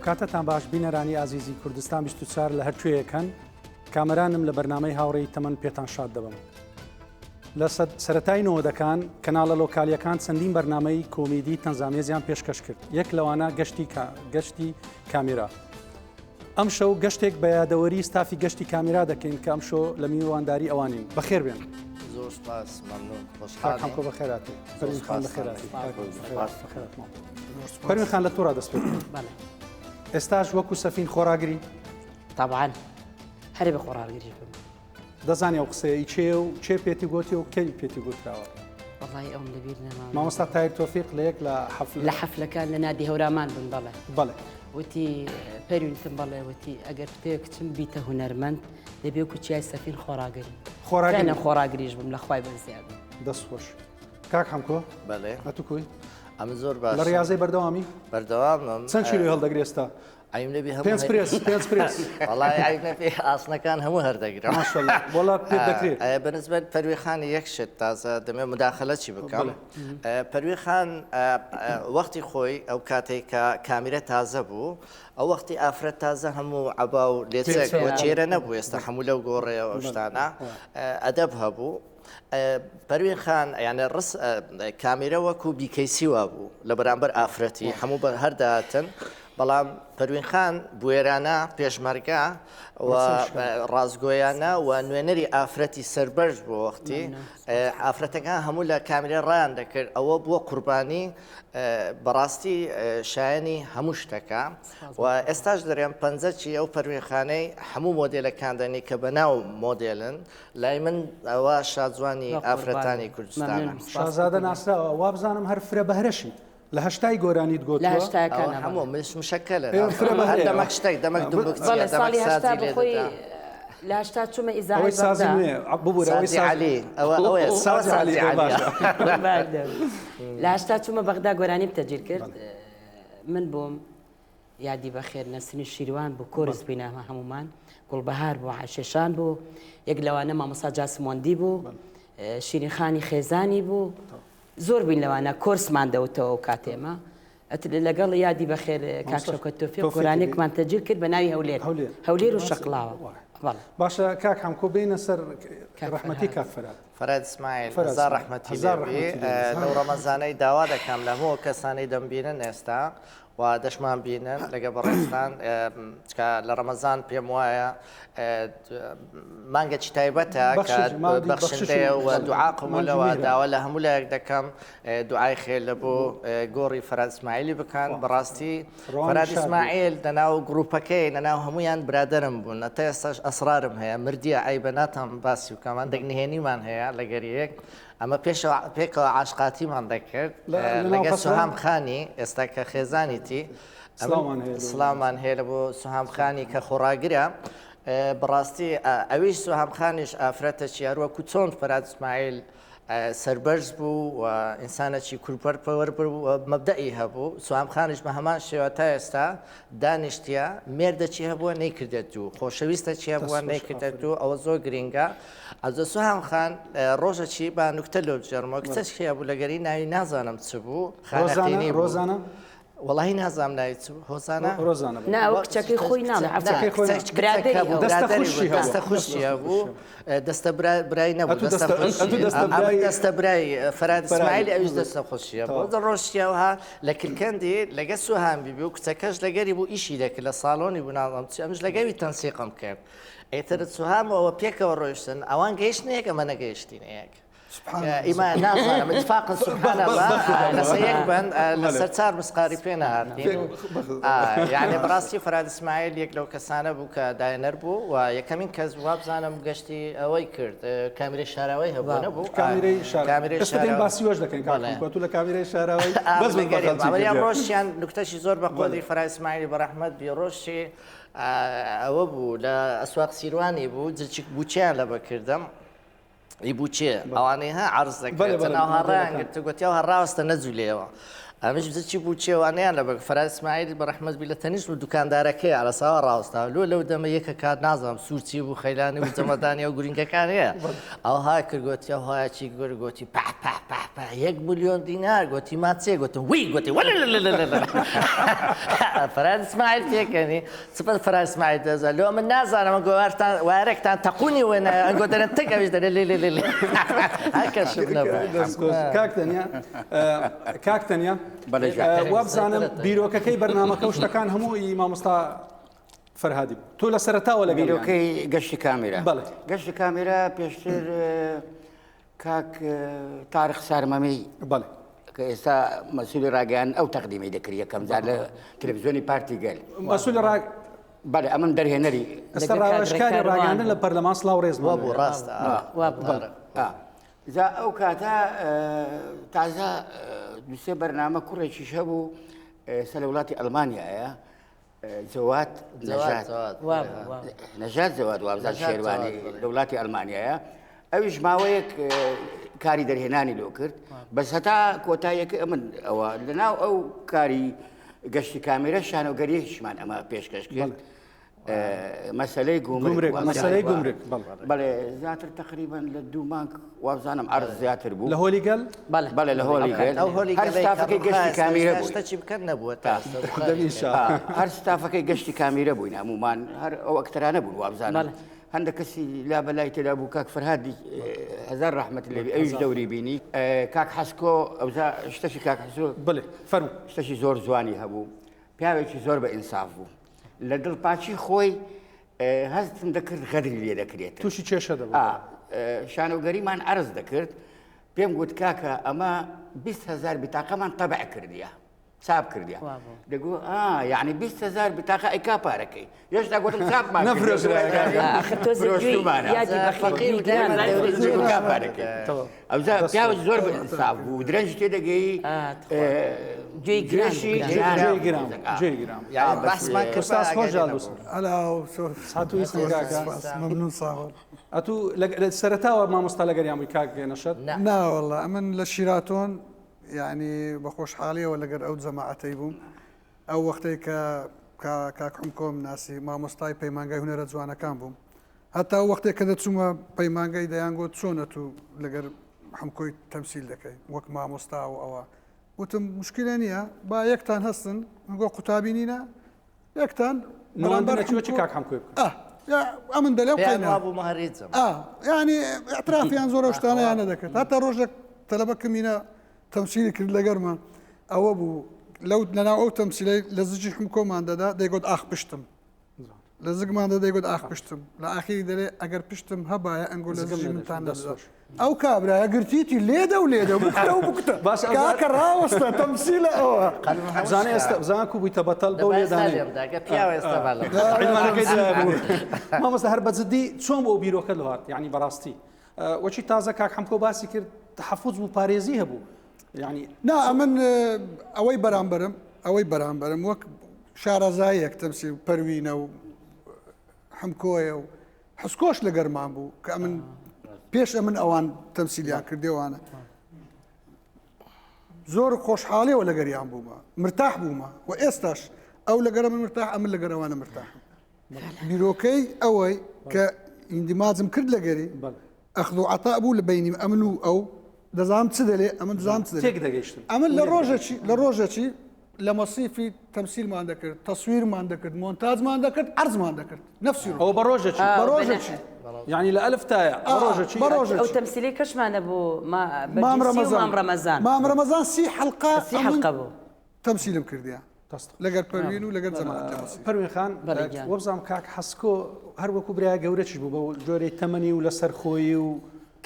ئەوکاتەتان باش بینەرانی ئازیزی کوردستان 24 لە هەرکوێیەک هەن کامەرانم لە بەرنامەی هاوڕێی تەمەن پێتان شاد دەبم. لە سەرەتای نەوەدەکان کەناڵە لۆکالیەکان چەندین بەرنامەی کۆمیدی تەنزامێزیان پێشکەش کرد یەک لەوانە گەشتی گەشتی کامیرا. ئەمشەو گەشتێک بە یادەوەری ستافی گەشتی کامیرا دەکەین کە ئەمشۆ لە میوانداری ئەوانین. بەخێر بێن. زۆر سپاس مەمنون کاک حەمکۆ بەخێرهاتی. پەروین خان بەخێرهاتی. پەروین خان لە تۆ دەست پێ بکەین. بەڵێ. ئێستاش وەکو سەفین خۆراگری؟ تەبعەن هەرێ بە خۆڕاگریش بم. دەزانی ئەو قسەیە ئی کێیە و کێ پێتی گۆتی و کەی پێتی گوتراوە؟ وەڵایی ئەوم لەبیر نەماوە. مامۆستا تاهیر تۆفیق لە یەک لە حەفلە. لە حەفلەکان لە نادی هەورامان بوون بەڵێ. بەڵێ. وتی پەروین وتم بەڵێ وتی ئەگەر بتەوێ کچم بیتە هونەرمەند دەبێ وەکو چیای سەفین خۆڕاگری. خۆڕاگری. فعلا خۆڕاگریش بووم لە خوای بەزیاد. دەست خۆش. کاک حەمکۆ. بەڵێ. ئەتوو کوی؟ ئەمن زۆر باشم. لە ڕیازەی بەردەوامی؟ بەردەوامم. چەند کیلۆی هەڵدەگری ئێستا؟ عەیب نەبی هەموو پێنج پرێس پێنج پرێس وەڵای عەیب نەبی ئاسنەکان هەموو هەر دەگرم ماشاءاللە وەڵا پێت دەکرێ بە نسبەت پەروی خان یەک شت تازە دەمێ مداخلە چی بکەم پەروی خان وەختی خۆی ئەو کاتێک کە کامیرە تازە بوو ئەو وەختی ئافرەت تازە هەموو عەبا و لێچێک و چێرە نەبوو ئێستا هەموو لەو گۆڕەیەوە شتانە ئەدەب هەبوو پەروین خان یانە ڕس کامیرە وەکو بیکەیسی وابوو لە بەرامبەر ئافرەتی هەموو بە هەرداتن بەڵام پەروین خان بوێرانە پێشمەرگە و ڕاستگۆیانە و نوێنەری ئافرەتی سەربەرز بۆ وەختی ئافرەتەکان هەموو لە کامیرە ڕایان دەکرد ئەوە بووە قوربانی بەڕاستی شایەنی هەموو شتەکە و ئێستاش دەرێم پەنجەچی ئەو پەروینخانەی هەموو مۆدلەکان دەنی کە بەناو مۆدلن لای من ئەوە شاجوانی ئافرەتانی کوردستانە. شازادە ناسراوە وابزانم هەر فرە بەهرەشی لە هەشتای گۆرانیت گۆتووە؟ لە هەشتاکان ئەوە هەموو مش مشەکەلە ئێوە فرە بەهرەیە. هەر دەمەک شتێک دەمەک دومبک چیە بەڵێ دەمەک ساڵی هەشتا سازی لێ بەخۆی دەدا. لە هەشتا چوومە ئیزاعەی ئەوەی سازی بەغدا. نوێ ببورە ئەوەی سازی ساز عەلی ئەوە ئەوەیە ئەوە سازی عەلی سازی ئەوە عەلیە. باشە. لە هەشتا چوومە بەغدا گۆرانیم تەجیر کرد من بووم یادی بەخێر نەسرین شیروان بوو کۆرس بووین ئەمە هەموومان گوڵبەهار بوو عەشێشان بوو یەک لەوانە مامۆستا جاسم وەندی بوو شیرین خانی خێزانی بوو زۆر بووین لەوانە کۆرسمان دەوتەوە ئەو کات ئێمە لەگەڵ یادی بەخێر کاک شەوکەت تۆفیق گۆرانیەکمان تەجیر کرد بە ناوی هەولێر هەولێر و شەقڵاوە باشە کاک حەمکۆ بینە سەر ڕەحمەتی کاک فەرات فەراد ئیسماعیل هەزار ڕەحمەتی لێ بێ لەو ڕەمەزانەی داوا دەکەم لە هەموو کەسانەی دەمبینن ئێستا و دەشمان بینن لەگە بەڕێزتان چکە لە ڕەمەزان پێم وایە مانگەکی تایبەتە کە بەخشندەیە و دوعا قبولەوە داوا لە هەموو لایەک دەکەم دوعای خێر لە بۆ گۆڕی فەراد ئیسماعیلی بکەن بەڕاستی فەراد ئیسماعیل لەناو گروپەکەی لەناو هەمویان برادەرم بوون تا ئێستاش ئەسرارم هەیە مردیە عەیبە ناتان باسی بکەم هەندێک نهێنیمان هەیە لەگەر یەک ئەمە پێشەوە پێکەوە عاشقاتیمان دەکرد لەگەڵ سوهام خانی ئێستا کە خێزانیتی سڵاومان هەیە لە بۆ سوهام خانی کە خۆڕاگرە بەڕاستی ئەویش سوهام خانیش ئافرەتەکی هەروەکو چۆن فەراد ئیسماعیل سەربەرز بوو و ئینسانێکی کوردپەر پەوەر بوو و مەبدەئی هەبوو سوهام خانیش بە هەمان شێوە تا ئێستا دانیشتیە مێردەکی هەبووە نەیکردە دوو خۆشەویستەکی هەبووە نەیکردە دوو ئەوە زۆر گرینگە ئەزە سوهام خان ڕۆژەکی با نوکتە لۆ بگێڕمەوە کچەکی هەبوو لەگەری ناوی نازانم چ بوو خانەقینی بوو ڕۆزانە وەڵی نازانم ناوی چ بوو هۆزانە ڕۆزانە نا ئەو کچەکەی خۆی ناڵێ کچەکەی خۆی نا. برادەری ئەو. دەستە خوشکی هەبوو. دەستە خوشکی هەبوو دەستە برای نەبوو ئەتوو دەستە- ئەتوو دەستە ئەمن برای- دەستە برای فەراد ئیسماعیل ئەویش بەڵێ. دەستە خوشکی هەبوو دە ڕۆژیەوە لە کلکەندی لەگە سوهان بیبی و کچەکەش لەگەری بوو ئیشی دەکرد لە ساڵۆنی بوو نازانم چی ئەمش لەگەوی تەنسیقم کرد ئیتر سوهام ئەوە پێکەوە ڕۆیشتن ئەوان گەیشتنە یەک ئەمە نەگەیشتینە یەک ئیمە نازانم اتفاقا سبحان الله لەسەر یەک بن لەسەر چار مسقاری پێ نەهاتین یعنی بەڕاستی فەراد ئیسماعیل یەک لەو کەسانە بوو کە داهێنەر بوو و یەکەمین کەس وابزانم گەشتی ئەوەی کرد کامیرەی شاراوەی هەبوو نەبوو کامیرەی کامیرەی ئێستا دێن باسی وەش دەکەین کاک بەڵێ. تو لە کامیرەی شاراوەی بەس من بە خەڵکی بەڵێ کردیە. ڕۆژیان نوکتەشی زۆر بە قۆدری فەراد ئیسماعیلی بەڕەحمەت بی ڕۆژی ئەوە بوو لە ئەسواق سیروانی بوو جلچک بوچیان لەبە کردم ئی بوچێ ئەوانەی ها عەرز دەکرێت ناو هەڕیان گرت گوتیەوە هەر ڕاوەستە نەجولێەوە. ئەمش بزچی بوو چێوانەیان لە بەگ فەراد ئیسماعیل بە ڕەحمەت بی لە تەنیشت و دوکاندارەکەی عەلەساوە ڕاوەستا لۆ لەو دەمە یەکە کات نازانم سوورچی بوو خەیلانی و جەمەدانی ئەو گورینگەکان هەیە ئەوها کرد گۆتی ئەوها چی گۆر گۆتی پا پا پا پا یەک ملیۆن دینار گۆتی ما چێ گۆتم وی گۆتی وەلە لە لە لە لە لە فەراد ئیسماعیل پێکەنی سپەس فەراد ئیسماعیل دەزا لۆ من نازانم ئەنگۆ وارتان وارێکتان تەقونی وێنە ئەنگۆ دەرێن تک ئەویش دەرێ لێ لێ لێ لێ هەر کەشف نەبوو دەست خۆش کاک تەنیا کاک تەنیا بەڵێ جان. وابزانم بیرۆکەکەی بەرنامەکە و شتەکان هەموو ئی مامۆستا فەرهادی بوو تۆ لە سەرەتاوە لەگەڵیان بیرۆکەی گەشتی کامێرا بەڵێ. گەشتی کامێرا پێشتر کاک تارق سارمەمی بەڵێ. کە ئێستا مەسولی ڕاگەیاندن ئەو تەقدیمی دەکرد یەکەم جار لە تەلەڤیزیۆنی پارتی گەل. مەسولی ڕا بەڵێ ئەمن دەرهێنەری ئێستا ڕاوێژکاری ڕاگەیاندن لە پەرلەمان سڵاو ڕێزمان وابوو ڕاستە وابوو. جا ئەو کاتە تازە دوسێ بەرنامە کوڕێکیش هەبوو ئێستا لە وڵاتی ئەڵمانیایە جەواد نەژاد نەژاد جەواد وابزان شێروانی لە وڵاتی ئەڵمانیایە ئەویش ماوەیەک کاری دەرهێنانی لۆ کرد بەس هەتا کۆتاییەکە ئەمن ئەوە لەناو ئەو کاری گەشتی کامێرە شانۆگەریشمان ئەمە پێشکەش کرد مەسەلەی گومرگ مەسەلەی گومرگ بەڵێ زیاتر تقریبا لە دوو مانگ وابزانم عەرز زیاتر بوو لە هۆلی گەل بەڵێ لە هۆلی گەل ئەو هۆلی هەر ستافەکەی گەشتی کامیرە بوو شتەچی بکەن نەبووە تا هەر ستافەکەی گەشتی کامیرە بووین هەمومان هەر ئەو ئەکتەرانە بوون وابزانم هەندە کەسی لا بەلای تێدا بوو کاک فەرهادی هەزار ڕەحمەت لێبی ئەویش دەوری بینی کاک حەسکۆ ئەوزا شتەشی کاک حەسکۆ بڵێ فەرموو شتەشی زۆر جوانی هەبوو پیاوێکی زۆر بە ئینساف بوو لە دڵپاکی خۆی هەستم دەکرد غەدری لێ دەکرێت تووشی کێشە دەبوو شانۆگەریمان عەرز دەکرد پێم گوت کاکە ئەمە 20 هزار بتاقەمان تەبع کردیە چاپ کردیە دەگو ئا یعنی 20 هزار بتاقە ئەی کا پارەکەی هێشتا گوتم چاپمان ئەوجا پیاو زۆر بە ئینساف بوو درەنج تێدەگەی گوێی گران گوێی گران گوێی گران باسمان کرد ئوستاز خۆش جالوس ئەلاو سات و ئیسم کاکە ممنون ساغ ئەتوو لە سەرەتاوە مامۆستا لەگەریان بووی کاک نەشەد نا والله ئەمن لە شیراتۆن یعنی بە خۆشحاڵیەوە لەگەر ئەو جەماعەتەی بووم ئەو وەختەی کە کاک حمکۆم ناسی مامۆستای پەیمانگای هونەرە جوانەکان بووم هەتا ئەو وەختێک کە دەچوومە پەیمانگای دەیانگوت چۆن ئەتوو لەگەر حمکۆی تەمسیل دەکەی وەک مامۆستا و ئەوە وتم مشکلە نییە با یەکتان هەستن گۆ قوتابی نینە یەکتان بەرامبەر چی کاک حمکۆی بکەن ئەمن دەلێم پێیان وابوو مەهریجم یعنی اعترافیان زۆر ئەو شتانەیان نەدەکرد هەتا ڕۆژێک تەلەبەکەمینە تەمسیلی کرد لەگەرمە ئەوە بوو لەو لەناو ئەو تەمسیلەی لە زجی حمکۆمان دەدا دەیگوت ئاخ پشتم لە زگمان دە دەیگوت ئاخ پشتم لە ئاخیری دەرێ ئەگەر پشتم هەبایە ئەنگۆ لە زگی منتان دەدا ئەو کابرایە گرتیتی لێدە و لێدە بکتە و بکتە باش کاکە ڕاوەستە تەمسیلە ئەوە بزانە ئێستا بزانە کو بوویتە بەتەڵ بەو لێدانەی عیلمانەکەی دابوو. مامۆستا هەر بە جدی چۆن بۆ بیرۆکە لۆ هات یعنی بەڕاستی وەچی تازە کاک حەمکۆ باسی کرد تحفظ بوو پارێزی هەبوو یعنی نا ئەمن ئەوەی بەرامبەرم ئەوەی بەرامبەرم وەک شارەزایەک تەمسیل پەروینە و حمکۆیە و حسکۆش لە گەرمان بوو کە ئەمن پێش ئەمن ئەوان تەمسیلیان کردێوانە زۆر خۆشحاڵیەوە لەگەریان بوومە مرتاح بوومە و ئێستاش ئەو لەگەرە من مرتاح ئەمن لەگەرەوانە مرتاحم بیرۆکەی ئەوەی کە ئیندیماجم کرد لەگەری ئەخذ و عەتا بوو لە بەینی ئەمن و ئەو دەزانم چ دەلێ ئەمن دەزانم چ دەلێ تێک دەگەیشتن ئەمن لە ڕۆژەکی لە ڕۆژەکی لە مەسیفی تەمسیلمان دەکرد تەسویرمان دەکرد مۆنتاجمان دەکرد عەرزمان دەکرد نەفسی ڕۆژ ئەوە بە ڕۆژەکی بە ڕۆژەکی یعنی لە ئەلف تایە بە ڕۆژەکی بە ڕۆژەکی ئەو تەمسیلەی کەشمانە بوو ما مام بەرجسی و ڕەمەزان مام ڕەمەزان مام ڕەمەزان سی حەلقە سی ئەمن حەلقە بوو تەمسیلم کردیە لەگەر پەروین و لەگەر جەماعەت لە مەسیح. پەروین خان بەڵێ گیان. وەبزانم کاک حەسکۆ هەر وەکو برای گەورەچش بوو بەو جۆرەی تەمەنی و لەسەر خۆیی و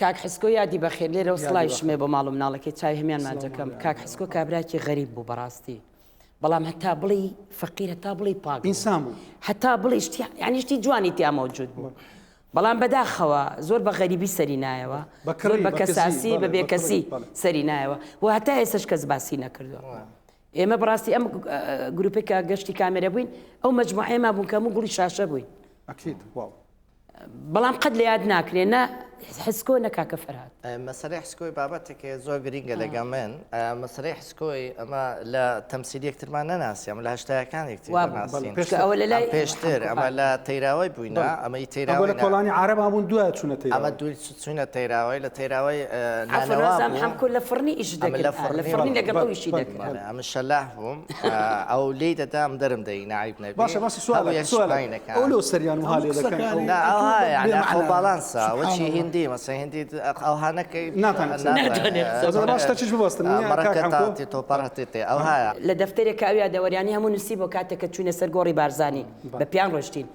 کاک حسکۆ یادی بەخێر لێرەوە یادی سڵاویشم بەخێر. هەیە بۆ ماڵ و مناڵەکەی چاوی هەمیان سڵاو ماچەکەم ماڵیان. کاک حسکۆ کابراکی غەریب بوو بەڕاستی بەڵام هەتا بڵێی فەقیر هەتا بڵێی پاک بوو ئینسان بوو. هەتا بڵێی شتی یعنی شتی جوانی تیا مەوجود بوو بەڵام بەداخەوە زۆر بە غەریبی سەری نایەوە بە زۆر کڕی بە بە کزی کەساسی بە بەڵێ بە کڕی بێکەسی بەڵێ. سەری نایەوە و هەتا ئێستاش کەس باسی نەکردووە ئێمە بەڕاستی ئەم گروپێک کە گەشتی کامێرە بووین ئەو مەجموعەیەمان بوون کە هەموو گوڵی شاشە بووین ئەکید واو بەڵام قەت لە یاد ناکرێ نە حسکۆ نە کاکە فەرهاد. مەسەلەی حسکۆی بابەتێکێ زۆر گرینگە لەگەڵ من مەسەلەی حسکۆی ئەمە لە تەمسیل یەکترمان نەناسی ئەمە لە هەشتایەکان یەکتر ناسین ئەوە لە لای پێشتر ئەمە لە تەیراوەی بووینە ئەمە ی تەیراوەی لە کۆڵانی عارەبا بوون دوای چوونە تەیراوەی ئەمە دووی چوینە تەیراوەی لە تەیراوەی نانەوا بوو حەمکۆ لە فڕنی ئیش دەکرد لە فڕنی لەگەڵ ئەو ئیشی دەکرد ئەمە شەلاح بووم ئەو لێی دەدام دەرم دەی نعیب نەبی باشە باسی سوالێک سوالێک ئەو لۆ سەریان وها لێ دەکەن نا ئەوها یعنی خۆ باڵانسە وەچی هیندی مەسە هیندی ئەوها نەکەی ناتوانێت باشتە چیش ببەستن ئەوها لە دەفتەرێک کە ئەو یادەوەریانی هەموو نووسی بۆ کاتێک کە چووینە سەر گۆڕی بارزانی بە پیان ڕۆشتین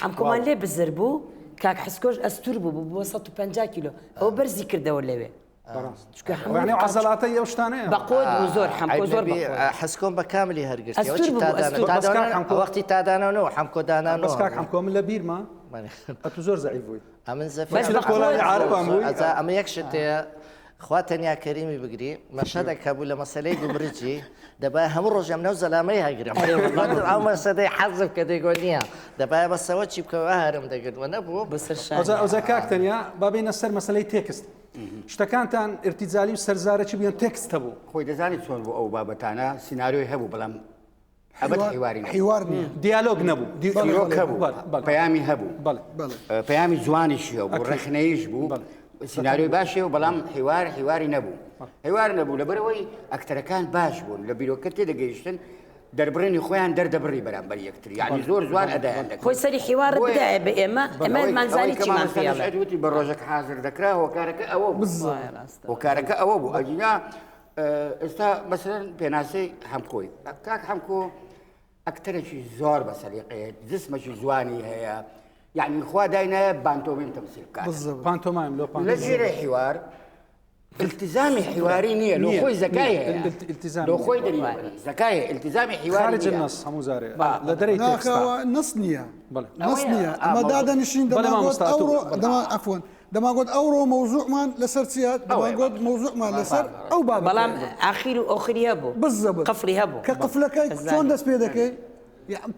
حەمکۆمان لێ بزر بوو کاک حسکۆش ئەستور بوو بوو بۆ 150 کیلۆ ئەو بەرزی کردەوە لەوێ چونکە هەموو یعنی عەزەلاتە ئەو شتانەیە بە قوت بوو زۆر حەمکۆ زۆر بە قوت. حسکۆم بە کاملی هەرگرتی ئەستور بوو، ئەستور. بەس کاک حەمکۆ وەختی تادانەوە حەمکۆ دانانەوە بەس کاک حەمکۆ من لە بیرمە ئەتوو زۆر زەعیف بووی ئەمن زەفی بەس بە کۆڵانی عارەبان بووی ئەجا ئەمە یەک شت هەیە خوا تەنیا کەریمی بگری مەشهەدێک هەبوو لە مەسەلەی گومرجی دەبایە هەموو ڕۆژێ ئەم نەو زەلامەی هەگرم ئەو مەسەدەی حەزم کە دەیگۆ نییە دەبایە بەسەوە چی بکەوە هەرم دەگرت وە نەبوو بەسەر شانی ئەوجا ئەوجا کاک تەنیا با بێینە سەر مەسەلەی تێکست شتەکانتان ئیرتیجالی و سەرزارەکی بوو یان تێکست هەبوو؟ خۆی دەزانی چۆن بوو ئەو بابەتانە سیناریۆی هەبوو بەڵام ئەبەد حیواری نەبوو. حیوار نییە. دیالۆگ نەبوو. چیرۆک هەبوو، پەیامی هەبوو، پەیامی جوانیشی هەبوو، ڕەخنەییش بوو، سیناریۆی باشی هەبوو، بەڵام حیوار حیواری نەبوو. حیوار نەبوو لەبەرئەوەی ئەکتەرەکان باش بوون، لە بیرۆکە تێدەگەیشتن، دەربڕینی خۆیان دەردەبڕی بەرامبەر یەکتر یعنی زۆر جوان ئەدایان دەکرد خۆی سەری حیوارت بدایە بە ئێمە ئێمەمان زانی چیمان پێ ئەڵێ وتی بە ڕۆژەک حازر دەکرا هۆکارەکە ئەوە بوو هۆکارەکە ئەوە بوو ئەگینا ئێستا مەسەلەن پێناسەی حەمکۆی کاک حەمکۆ ئەکتەرێکی زۆر بە سەلیقەیە جسمێکی جوانی هەیە یعنی خوا داینایە بانتۆمیم تەمسیل بکات پانتۆمایم لۆ لە ژێرە حیوار التزامی حواری نییە لۆ خۆی زەکای هەیە التزام لۆ خۆی دەری زەکای التزامی حواری خارج النص هەموو جارێ لە دەرەی ناخەوە نص نییە نص نییە ئەمە دادەنیشین دەمانگوت ئەوڕۆ دەمان عەفوەن دەمانگوت ئەوڕۆ مەوزوعمان لەسەر چییە دەمانگوت مەوزوعمان لەسەر ئەو بابەتە بەڵام ئاخیر و ئۆخری هەبوو بالضبط قفڵی هەبوو کە قفلەکەی چۆن دەست پێ دەکەی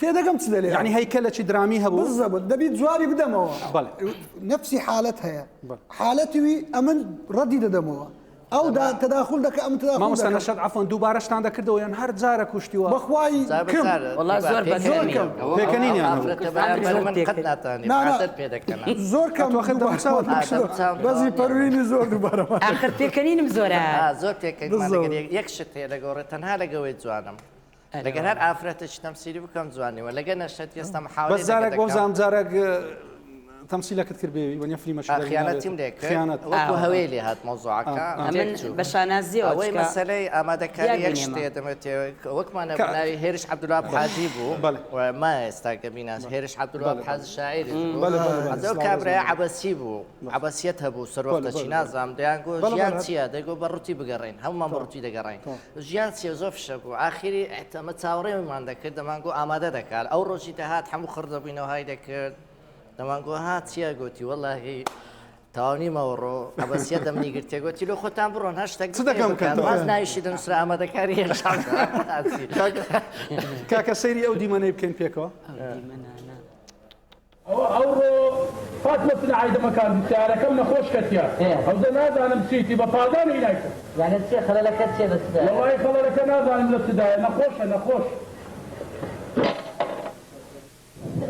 تێدەگەم چ دەلێ یعنی هەیکەلەکی درامی هەبوو بالضبط دەبی جوابی بدەمەوە بەڵێ نفسی حالەت هەیە حالەتی وی ئەمن ڕەدی دەدەمەوە ئەو دا تەداخل دەکە ئەمن تەداخل مامۆستا نەشاد عەفوەن دووبارە شتان دەکردەوە یان هەر جارە کوشتی وا بەخوای کەم وەڵا زۆر بە زۆر کەم پێکەنینیان هەبوو زۆر کەم بەزی پەروینی زۆر دووبارە ئاخر پێکەنینم زۆرە زۆر پێکەنین یەک شت هەیە دەگۆڕێت تەنها لەگەوەی جوانم لەگەر هەر ئافرەتێکی تەمسیلی بکەم جوانی وە لەگەر نەشەت ئێستا محاولەی بەس جارێک بۆ زام جارێک تەمسیلەکەت کرد بێوی وەنیە فلیمەش خیانەتیم لێ کرد وەکو هەوێ لێ هات مەوزوعەکە من بە شانازیەوە ئەوەی مەسەلەی ئامادەکاری یەک شتێ دەمێت وەکمانە ناوی هێرش عەبدوڵا حاجی بوو ما ئێستا کە بیناس هێرش عەبدوڵا حاجی شاعیر ئەو کابرای عەبەسی بوو عەبەسیەت هەبوو سەروەختە چی نازانم دەیانگۆ ژیان چییە دەیگۆ بە ڕوتی بگەڕێین هەمومان بە ڕوتی دەگەڕین ژیان چیە زۆر فشە بوو ئاخیری ئەمە چاوەڕێمان دەکرد دەمانگۆ ئامادە دەکات ئەو ڕۆژی دەهات هەموو خڕ دەبووینەوە های دەکرد دەمانگۆ ها چییە گوتی وەڵاهی تەواو نیمەوەڕۆ ئەبەسیە دەمنی گرتێ گوتی لۆ خۆتان بڕۆن هەر شتێک چ دەکەم کە باز ناویشی دەنووسرا ئامادەکاری کاکە سەیری ئەو دیمەنەی بکەین پێکەوە دیمەنانە ئەوە ئەوڕۆ فاتمە سناعی دەمەکان بوو سەیارەکەم نەخۆش کەتیە ئەوجە نازانم چیتی بە پادان هینای کرد. یانە چیە خەلەلەکە چیە لە چدایە. وەڵایی خەڵەلەکە نازانم لە چدایە نەخۆشە نەخۆش.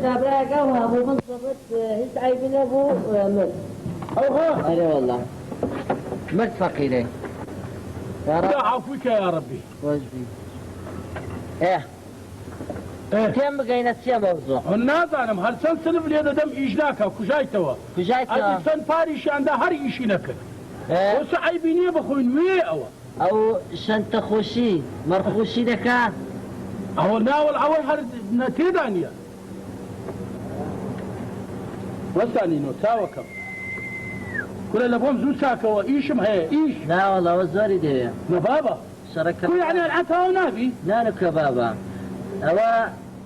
کابرایەک ئەوها بوو بزەبت هیچ عەیبی نەبوو مرد. ئەوها؟ ئەرێ وەڵا مرد فەقیرەی. خودا عەفوی کە یاڕەبی. خۆش بی. ئێ تێم بگەینە چیە مەوزوع؟ من نازانم هەر چەند سلف لێ دەدەم ئیش ناکا کوژایتەوە کوژایتەوە ئەدی چەند پاریشیان دا هەر ئیشی نەکرد خۆ چ عەیبی نیە بخۆین نوێیە ئەوە. ئەو شەنتە خۆشی مەڕخۆشی دەکا؟ ئەوە ناوەڵ ئەوەی هەر تێدا نیە. وەستا نینۆ چاوەکەم. کورە لە بۆم زوو چاکەوە ئیشم هەیە ئیش. ناوەڵ ئەوە زۆری دەوێ. نە بابە. شەڕەکە. کو یەعنی ئەلعان تەواو نابی؟ نان و کەبابە. ئەوە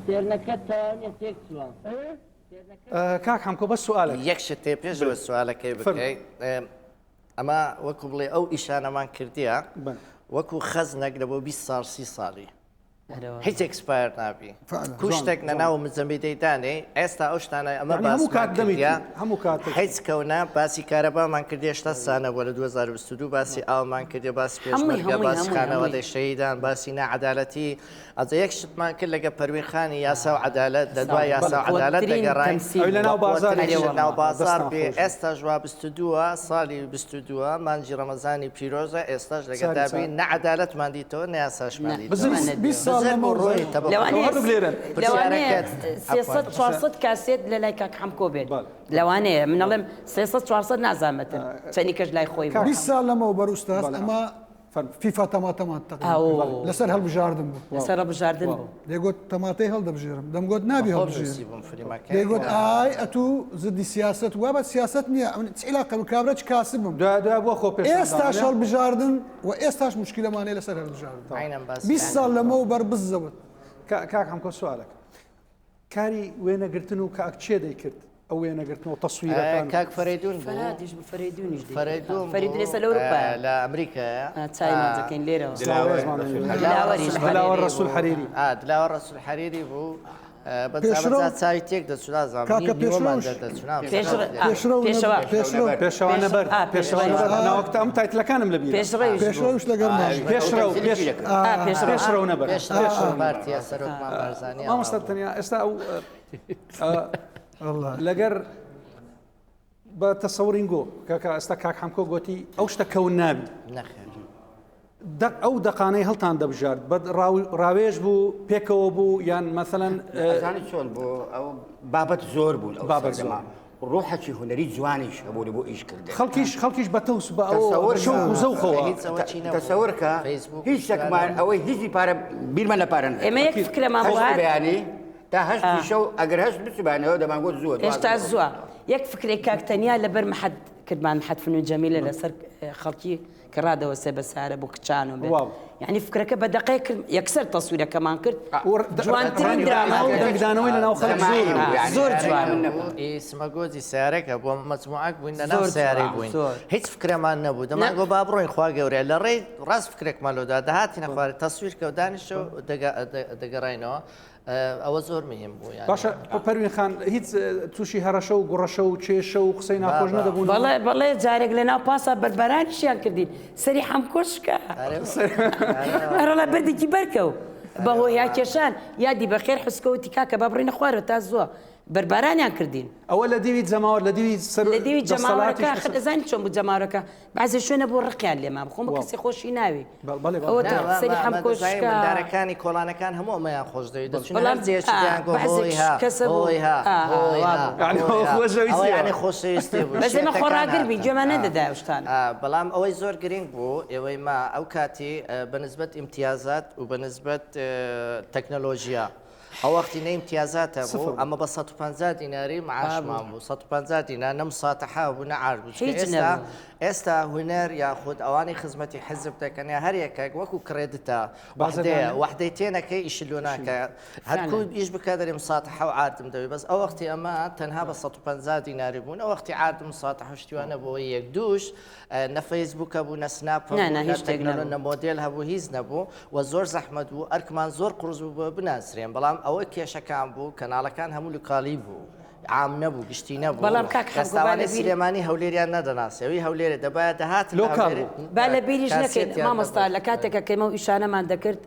تێرنەکەت تەواو نیە تێک چووە. کاک حەمکۆ بەس سوالێک. یەک شت تێ پێش ئەوەی سوالەکەی بکەی ئەمە وەکو بڵێ ئەو ئیشانەمان کردیە وەکو خەزنەک لە بۆ 20 ساڵ 30 ساڵی. هیچ expire نابی کو شتێک لەناو مجەمیدەی دانێ ئێستا ئەو شتانە ئەمە هەموو کات دەمیە هەموو کات هیچ کەونە باسی کارەبامان کردی هێشتا سانە بووە لە 2022 باسی ئاومان کردی باسی پێشمەرگە باسی خانەوادەی شەهیدان باسی ناعەدالەتی ئەجا یەک شتمان کرد لەگە پەروین خانی یاسا و عەدالەت لە دوای یاسا و عەدالەت دەگەڕاین لە ناو بازار ناو بازار بێ ئێستاش وا 22 ساڵی 22 مانگی ڕەمەزانی پیرۆزە ئێستاش لەگە دابی نە عەدالەتمان دیتەوە نە یاساشمان دیتەوە 20 ساڵ لەمەوبەر لەوانەیە لەوانەیە 300 400 کاسێت لە لای کاک حەمکۆ بێت لەوانەیە من ئەڵێم 300 400 نازانمەتر چەنی کەش لای خۆی بوو 20 ساڵ لەمەوبەر ئوستاز ئەمە فیفا تەماتەمان تەقریبا لەسەر هەڵبژاردن بوو لەسەر هەڵبژاردن بوو دەیگوت تەماتەی هەڵدەبژێرم دەمگوت نابی هەڵبژێرم دەیگوت ئای ئەتوو زدی سیاسەت وا بە سیاسەت نییە ئەمن چ علاقە بە کابرا چ کاسبم دوا دوا بۆ خۆ پێش ئێستاش هەڵبژاردن و ئێستاش مشکلەمانەیە لەسەر هەڵبژاردن 20 ساڵ لەمەوبەر بزەوت کاک حەمکۆ سوالێک کاری وێنەگرتن و کاک چێ دەیکرد ئەو وێنەگرتن و تەسویرەکان؟ کاک فەرەیدون بوو. فەرهادیش بوو فەرەیدونیش دەیکرد. فەرەیدون بوو. فەرەیدون ئێستا لە ئەوروپایە. لە ئەمریکایە. چایمان دەکەین لێرەوە. دلاوەریش دلاوەر ڕەسوول حەریری. ئا دلاوەر ڕەسوول حەریری بوو. بەجا چاوی تێک دەچوو نازانم کاکە نیوەمان پێشڕەوش. دەردەچوو نازانم. پێشڕەو پێشەوا. پێشڕەو پێشەوا نەبەرد پێشەوا نەبەرد ناوەکتە ئەم تایتلەکانم لە بیرە. پێشڕەویش بوو. پێشڕەوش لەگەڵمان بوو. پێشڕەو پێش ئا پێشڕەو. پێشڕەو نەبەرد. پێشڕەو پارتیە سەرۆکمان بارزانی. مامۆستا تەنیا ئێستا ئەو لەگەر بە تەسەورین گۆ کاکە ئێستا کاک حەمکۆ گۆتی ئەو شتە کەون نابی نەخێر دەق ئەو دەقانەی هەڵتان دەبژارد بە ڕاوێژ بوو پێکەوە بوو یان مەسەلەن ئەزانی چۆن بۆ ئەو بابەت زۆر بوون ئەو بابەت سەردەمە. ڕوحەکی هونەری جوانیش هەبوو لە بۆ ئیش کردن خەڵکیش خەڵکیش بە تەوس بە ئەو تەسەور شەوق و زەوقەوە هیچ ئەوە چی نەبوو. تەسەور کە فەیسبوک هیچ شتێکمان ئەوەی هیچی پارە بیرمان لە پارە نەکرد. ئێمە یەک فکرەمان بۆ هەشتی هات بەیانی تا هەشتی شەو ئەگەر هەشت بچوبانەوە دەمانگوت زووە هێشتا زووە یەک فکرێک کاک تەنیا لەبەر محەد کردمان محەد فنون جەمیلە لەسەر خەڵکی کە ڕادەوەسێ بە سارە بۆ کچان و بێ واو. یعنی فکرەکە بە دقەیە کرد یەکسەر تەسویرەکەمان کرد جوانترین دراما ئەو دەنگدانەوەی لەناو خەڵک زۆر بوو. یعنی زۆر جوان ئی سمەگۆزی سیارەکە بۆ مەجموعەک بووین لە ناو زۆر سیارەی جوان، بووین زۆر. هیچ فکرەمان نەبوو دەمانگۆ با بڕۆین خوا گەورەیە لە ڕێی ڕاست فکرێکمان لۆدا دەهاتینە خوارێ تەسویر کە و دانیشە و دەگەڕاینەوە ئەوە زۆر مهم بوو یانی. باشە پەروین خان هیچ تووشی هەڕەشە و گوڕەشە و کێشە و قسەی ناخۆش نەدەبوون؟ بەڵێ بەڵێ جارێک لە ناو پاسا بەربەرانیشیان کردین سەری حەمکۆ شکا ئەرەڵا بەردێکی بەرکەو بەهۆی یا کێشان یادی بەخێر حسکۆ وتی کاکە با بڕینە خوارەوە تا زووە بەربارانیان کردین. ئەوە لە دیوی جەماوەر لە دیوی سەر لە دیوی جەماوەرەکە دەسەڵاتیش خەت ئەزانی چۆن بوو جەماوەرەکە بەعزێ شوێنە بۆ ڕقیان لێمان بوو خۆ واو. کەسێ خۆشی ناوی بەڵێ بەڵێ. ئەوە نا، تا ما- سەری ما- ما حەمکۆ دەزانین شکا. مندارەکانی کۆڵانەکان هەموو ئەمەیان خۆش دەوێت دەچون بەڵام هەر جێیەکی ئا، دەیان گۆ بەعزێک هۆی ها کەسە بوو. هۆی ها ئا، ئا، هۆی ها وابوو. یعنی هۆی ها. خۆشەویستییە. ئەوە یعنی خۆشەویستی بوو بەس ئێمە شێتەکان خۆڕاگر بین هاتن. گوێمان ئا. نەدەدا ئەو شتانە. ئا، بەڵام ئەوەی زۆر گرنگ بوو ئێوەی ما ئەو کاتی ئە، بە نسبەت ئیمتیازات و بە نسبەت ئە، تەکنەلۆژیا ئەو وەختی نە ئیمتیازات هەبوو ئەمە بە 150 دیناری معاشمان بوو 150 دینار نە مساتەحە بوو نە عارد بوو چونکە هیچ ئێستا نەبوو. ئێستا هونەر یاخود ئەوانەی خزمەتی حزب دەکەن یا هەر یەکێک وەکو کڕێدتە وەحدەیە بازرگانی. وەحدەی تێنەکەی ئیشی لۆ ناکە هەرکو ئیش بکە دەرێ مساتەحە و عاردم دەوێ بەس ئەو وەختی ئەمە تەنها بە 150 دیناری بوون ئەو وەختی عارد و مساتەحە و شتیوانە بۆ یەک دووش نە فەیسبوک هەبوو نە سناپ نا، هەبوو نا، نە هیچ شتێک تەکنەلۆ نەبوو. نە مۆدێل هەبوو هیچ نەبوو و زۆر زەحمەت بوو ئەرکمان زۆر قورس بوو بۆ بناسرێن بەڵام ئەوە کێشەکان بوو کەناڵەکان هەموو لوکالی بوو عام نەبوو گشتی نەبوو بەڵام کاک حەمکۆ با دەستاوانەی لە بیر- سلێمانی هەولێریان نەدەناسی ئەوی هەولێرێ دەبایە دەهاتن لۆکال هەولێرێ بوو. با لە بیریش نەکەین کاسێتیان مامۆستا نەبوو. لە کاتێکە کەمە و ئیشانەمان دەکرد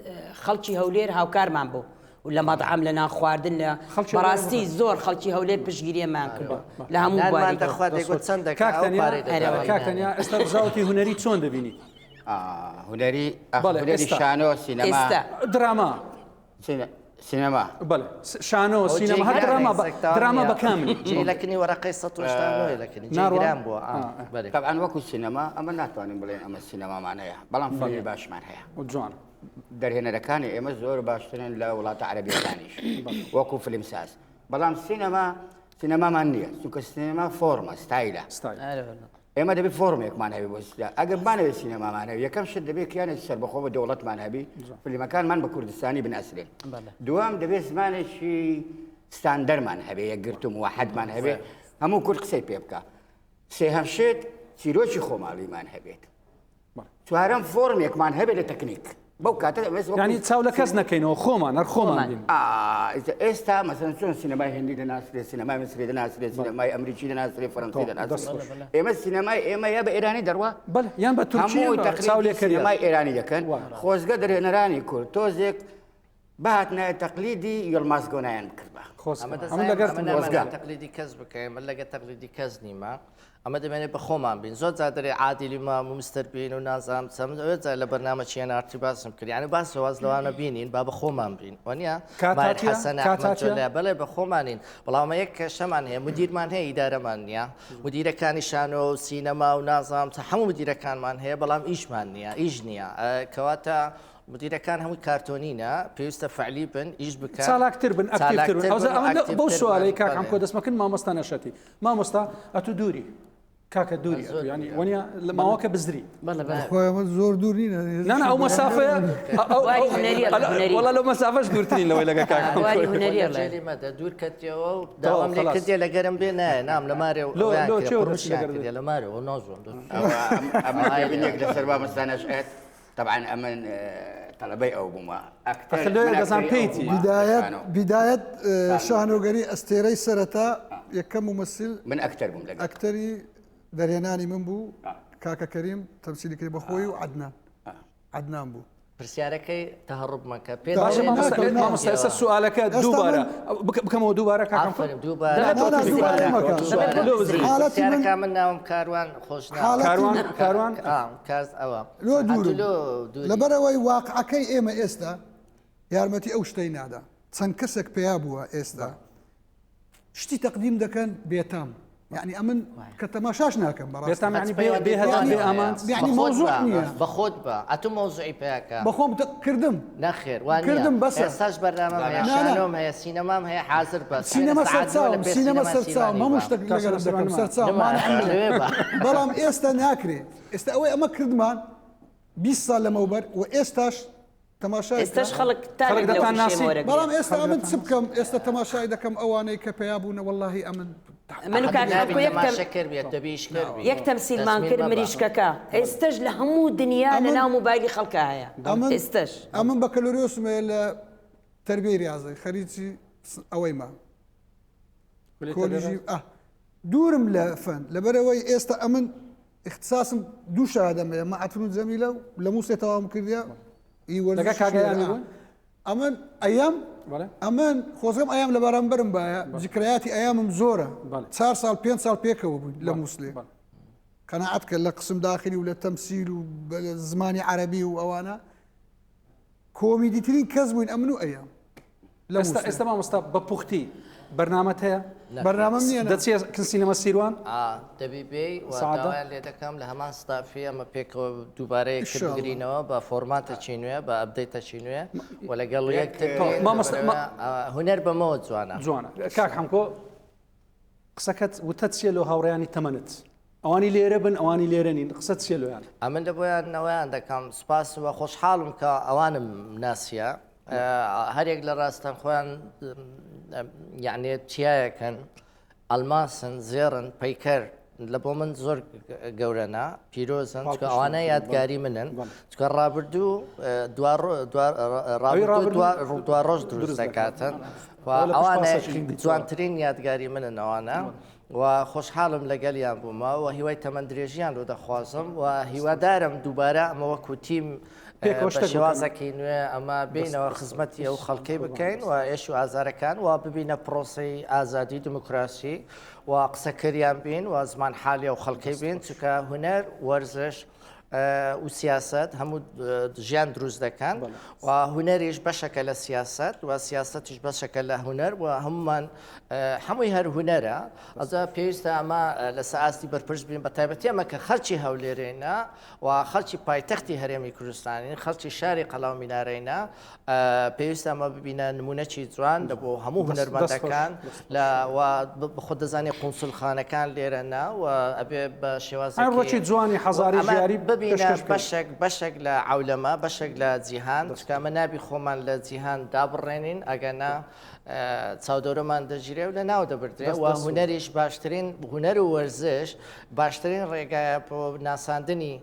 خەڵکی هەولێر هاوکارمان بوو و لە مەطعەم لە نان خواردن لە خەڵکی هەولێر بەڕاستی زۆر خەڵکی هەولێر پشتگیریمان کردو لە هەموو نانمان بوارێکەوە. دەخوا دەیگوت چەند دەکا کاک ئەو تەنیا پارەی دەدا. کاک تەنیا ئێستا بزاوتی هونەری چۆن دەبینی؟ هونەری بەڵێ، هونەری ئێستا. شانۆ سینەما ئێستا دراما سینە- سینەما بەڵێ شانۆ ئەو سینەما هەر جێی دراما بە- گرانە، دراما نییە. بە کاملی جێی لەکنی وەرەقەی 189 لەکنی جێی ناڕوا؟ گران بووە ئا، ئا، بەلێ. تەبعەن وەکو سینەما ئەمە ناتوانین بڵێن ئەمە سینەمامان هەیە بەڵام فیلمی باشمان هەیە جوان دەرهێنەرەکانی ئێمە زۆر باشترن لە وڵاتە عەرەبیەکانیش وەکو فیلمساز بەڵام سینەما سینەمامان نییە چونکە سینەما فۆرمە ستایلە ستایل ئێمە دەبێت فۆرمێکمان هەبێ بۆ سینەما ئەگەر بمانەوێت سینەمامان هەبێ یەکەم شت دەبێت کیانێکی سەربەخۆ بە دەوڵەتمان هەبی فیلمەکانمان بە کوردستانی بناسرێن دووەم دەبێت زمانێکی ستاندەرمان هەبێ یەکگرتوو موحدمان هەبێ هەموو کورد قسەی پێ بکە سێهەم شت چیرۆکی خۆماڵیمان هەبێت چوارەم فۆرمێکمان هەبێت لە تەکنیک. بەو کاتە ئەمەس وەکو یانی چاو لە کەس نەکەینەوە خۆمان هەر خۆمان بین. ئا ئێستا مەسەلەن چۆن سینەمای هندی دەناسرێ سینەمای میسری دەناسرێ سینەمای ئەمریکی دەناسرێ فەرەنسی دەناسرێ ئێمە سینەمای ئێمە یا بە ئێرانی دەڕوا بەڵێ یان بە تورکی هەمووی تەقلیدی چاو لێکەریان. سینەمای ئێرانی دەکەن خۆزگە دەرهێنەرانی کورد تۆزێک بهاتنایە تەقلیدی یڵماز گۆنایان بکردبا. خۆزگە. ئەمە ئەمن دەزانم لەگەرتم ئەمە خۆزگە. نامانەوێت تەقلیدی کەس بکەین من لەگە تەقلیدی کەس نیمە ئەمە دەمێنێ بە خۆمان بین زۆر جار دەرێ عادیلی مام و مستەر بین و نازانم چەم ئەوێ جار لە بەرنامە چیە نارتی باسم کرد یعنی باس واز لەوانە بینین با بە خۆمان بین وانە کات ماهر هاتیە؟ حەسەن کات ئەحمەد هاتیە؟ جۆلە بەڵێ بە خۆمانین بەڵام ئەمە یەک کێشەمان هەیە مدیرمان هەیە ئیدارەمان نییە مدیرەکانی شانۆ و سینەما و نازانم چە هەموو مدیرەکانمان هەیە بەڵام ئیشمان نییە ئیش نییە کەواتە مدیرەکان هەمووی کارتۆنینە پێویستە فعلی بن ئیش بکەن چالاکتر بن ئەکتیڤتر بن چالاکتر ئەوزا بن و ئەمە بەو ئەکتیڤتر سوالەی بن کاک بەڵێ. حەمکۆ دەستمەکن مامۆستا نەشەتی مامۆستا ئەتوو دووری کاکە دووری زۆر ینی دوورە. وەنیە لە ماوەکە بزری بەڵێ بەڵێ. خۆی ئەمە زۆر دوور نینە نا نا ئەو مەسافەیە ئەو بواری هونەریە، هونەری. وەڵا لەو مەسافەش دوورترین لەوەی لەگە کاک حەمکۆ. بواری هونەریە لە ڵێ. جێلی مەدە دوور کەتیەوە و داوام لێ خلاص. کردیە لەگەرم بێ نایە نام لە مارێ و لۆ- ئەویان لۆ کردیە، چێ و قورمشیان دەستی لەگەر کردیە لە مارێ و نازۆن ئەمە تێبینیەک لەسەر مامۆستا نەشئەت طبعا ئەمن تەڵەبەی ئەو بوومە ئەکتەر ئەخر لۆیە من دەزان ئەکتەری ئەو پێیتی. بوومە بدایەت شانۆ. بدایەت شانۆگەری ئەستێرەی سەرەتا یەکەم ممثل من ئەکتەر بووم لەگەڵ ئەکتەری دەرهێنانی من بوو کاکە کەریم تەمسیلی کرد بە خۆی و عەدنان عەدنان بوو پرسیارەکەی تهڕب مەکە پێ باشە دەڵێ مامۆستا ناکەم، مامۆستا ئێستا سوالەکە ئێستا دووبارە من- بکەمەوە دووبارە کاکەم ئافەرم دووبارە نا، نا، دووبارە مەکە. دووبارە. لۆ بزری. حالەتی من پرسیارەکە من ناوم کاروان خۆشناو حالەتی کاروان من- کاروان ئا کاز ئەوە لۆ دوورم. ئەتوو لۆ دووری. لەبەرئەوەی واقعەکەی ئێمە ئێستا یارمەتی ئەو شتەی نادا چەند کەسێک پەیا بووە ئێستا شتی تەقدیم دەکەن بێتام یعنی ئەمن کە تەماشاش ناکەم بەڕاستی بێتام یعنی بێ بێ هەدەف بێ ئامانج یعنی بەخۆت مەوزوع بە، نییە. بەخۆت بە ئەتوو مەوزوعی پێکە بەخۆم کردم نەخێر وا نییە. کردم بەسە. ئێستاش بەرنامەم هەیە نا، نا. شانۆم هەیە سینەمام هەیە حازر بە سینەما سعات نۆ لە سەرچاوم پێش سینەما سینەما سەرچاوم سیروانی هەموو بە. شتێک لەگەرم دەکەم نما. سەرچاوم نما، لەوێ بە. بەڵام ئێستا ناکرێ ئێستا ئەوەی ئەمە کردمان 20 سال لەمەوبەر و ئێستاش تەماشای ئێستاش کە. خەڵک تاوێک خەڵک لەو دەتان شێوە ناسی. وەرەگرێت. بەڵام ئێستا ئەمن چ بکەم ئێستا تەماشای دەکەم ئەوانەی کە پەیا بوونە وەڵاهی ئەمن من و کاک نابی حەمکۆ یەک تەم- تەماشاکەر بێت دەبی ئیشکەر بی. یەک تەمسیلمان تەسمیم کرد مەبە. مریشکەکە ئێستەش لە هەموو دنیا لە ئەمن- ناو مۆبایلی خەڵکا هەیە ئەمن ئێستەش ئەمن بەکەلۆریۆسم هەیە لە تەربیەی ریاضی خەریکی ئەوەیمە کۆلیژی ئاه دوورم لە فەن لەبەرەوەی ئێستا ئەمن اختصاصم دوو شەهادەم هەیە مەعەد فنون جەمیلە و لە مووسێ تەواوم کردیە ئی وەرزش لەگەڵ کاک ئەیامی بوون؟ ئەمن ئەیام بەڵێ. ئەمن خۆزگەم ئەیام لە بەرامبەرم باە زیکرایاتی ئەیامم زۆرە بەڵێ. چار ساڵ پێنج ساڵ پێکەوە بووین لە مووسلێ بەڵێ. قەناعەت کرد لە قسم داخلی و لە تەمسیل و زمانی عەرەبی و ئەوانە کۆمیدیترین کەس بووین ئەمن و ئەیام لە ئێستا مووسلێ. ئێستا مامۆستا بە پوختی بەرنامەت هەیە بەرنامەم نییە نا. دەچیە کن سینەما سیروان ئا دەبی بێی و سەعادە؟ داوایان لێ دەکەم لە هەمان ستافی ئەمە پێکەوە دووبارە یەکتر ئینشاڵڵا. بگرینەوە بە فۆرماتێکی نوێ بە ئەپدەیتێکی نوێ و لەگەڵ یەکتر تۆ، بین. مامۆستا، لەبەرئەوە، ئا، هونەر بەمەوە جوانە جوانە کاک حەمکۆ قسەکەت وتە چییە لۆ هاوڕێیانی تەمەنت ئەوانی لێرە بن ئەوانی لێرە نین قسەت چییە لۆیان ئەمن لە بۆیان نەوەیان دەکەم سوپاس و خۆشحاڵم کە ئەوانم ناسیە هەرێک لە ڕاستان خۆیان یعنی چیایەکەن ئەلماسن زێڕن پەیکەر لە بۆ من زۆر گەورەنا پیرۆزن چکە ئەوانە یادگاری منن چکە ڕابردوو ڕابردوو ڕۆژ دروست دەکاتن ئەوانە جوانترین یادگاری منن ئەوانە و خۆشحاڵم لەگەلیان بوومە و هیوای تەمەن درێژیان لۆ دەخوازم و هیوادارم دووبارە ئەمە وەکو تیم پێکەوە بە شتێک شێوازێکی نوێ ئەمە بینەوە خزمەتی ئەو خەڵکەی بکەین و ئێش و ئازارەکان و ببینە پرۆسەی ئازادی دیموکراسی و قسەکەریان بین و زمان حالی ئەو خەڵکەی بین چونکە هونەر وەرزش و سیاسەت هەموو ژیان دروست دەکەن و هونەریش بەشەکە لە سیاسەت و سیاسەتیش بەشەکە لە هونەر و هەمومان هەمووی هەر هونەرە ئەزا پێویستە ئەمە لەسەر ئاستی بەرپرس بین بە تایبەتی ئەمە کە خەڵکی هەولێرینە و خەڵکی پایتەختی هەرێمی کوردستانین خەڵکی شاری قەڵا و مینارەینە پێویستە ئەمە ببینە نمونەکی جوان لە بۆ هەموو هونەرمەندەکان لە و بەخۆت دەزانی قونسولخانەکان لێرەنا و ئەبێ بە شێوازێکی ڕۆکی جوانی حەزاری ژیاری ببینە. ببینە بەشێک بەشێک لە عەولەمە بەشێک لە جیهان چونکە ئەمە نابی خۆمان لە جیهان دابڕێنین ئەگەنا چاودەورەمان دەگیرێ و لە ناو دەبردرێ و هونەریش باشترین هونەر و وەرزش باشترین ڕێگایە بۆ ناساندنی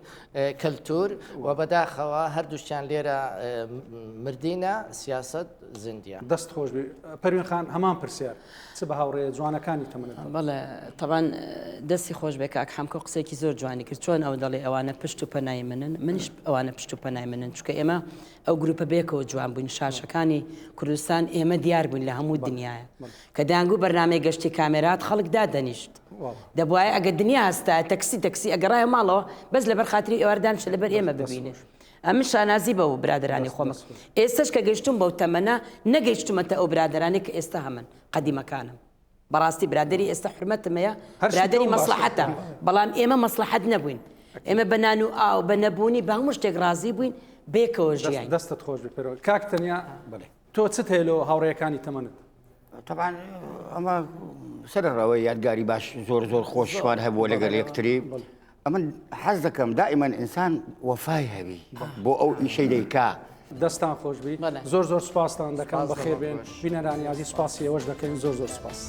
کەلتور و بەداخەوە هەردووشیان لێرە مردینە سیاست زیندیە. دەست خۆش بێ پەروین خان هەمان پرسیار چ بە هاوڕێیە جوانەکانی تەمەنت دەڵێی؟ بەڵێ تەبان دەستی خۆش بێ کاک حەمکۆ قسەیەکی زۆر جوانی کرد چۆن ئەو دەڵێ ئەوانە پشت و پەنای منن منیش ئەوانە پشت و پەنای منن چونکە ئێمە ئەو گروپە بەیەکەوە جوان بووین شاشەکانی کوردستان ئێمە دیار بووین لە هەموو دنیاە کە دەیانگوو بەرنامەی گەشتی کامێرات خەڵک دادەنیشت دەبوایە ئەگە دنیا هەستایە تەکسی تەکسی ئەگەڕایە ماڵەوە بەس لەبەر خاتری ئێوار دانیشە لەبەر ئێمە ببینێ ئەمن شانازی بەو برادەرانی خۆمە ئێستش کە گەیشتوم بەو تەمەنە نەگەیشتومەتە ئەو برادەرانی کە ئێستا هەمن قەدیمەکانم بەڕاستی برادری ئێستا حرمەتم هەیە برادری مەسلحەتە بەڵام ئێمە مەسلحەت نەبووین ئێمە بە نان و ئاو بە نەبوونی بە هەموو شتێک ڕازی بووین بێکەوە ژیان دەستت خۆش بێ پەروەر کاک تەنیا بەڵێ تۆ چت هەیە لۆ هاوڕێیەکانی تەمەنت؟ تەبعەن ئەمە سەرەڕەوەی یادگاری باش زۆر زۆر خۆشمان هەبووە لەگەڵ یەکتری ئەمن حەز دەکەم دائیمەن ئینسان وەفای هەبی بۆ ئەو ئیشەی دەیکا. دەستان خۆشبی زۆر زۆر سوپاستان دەکەم بەخێر بێن بینەرانی ئازیز سوپاسی ئێوەش دەکەین زۆر زۆر سوپاس.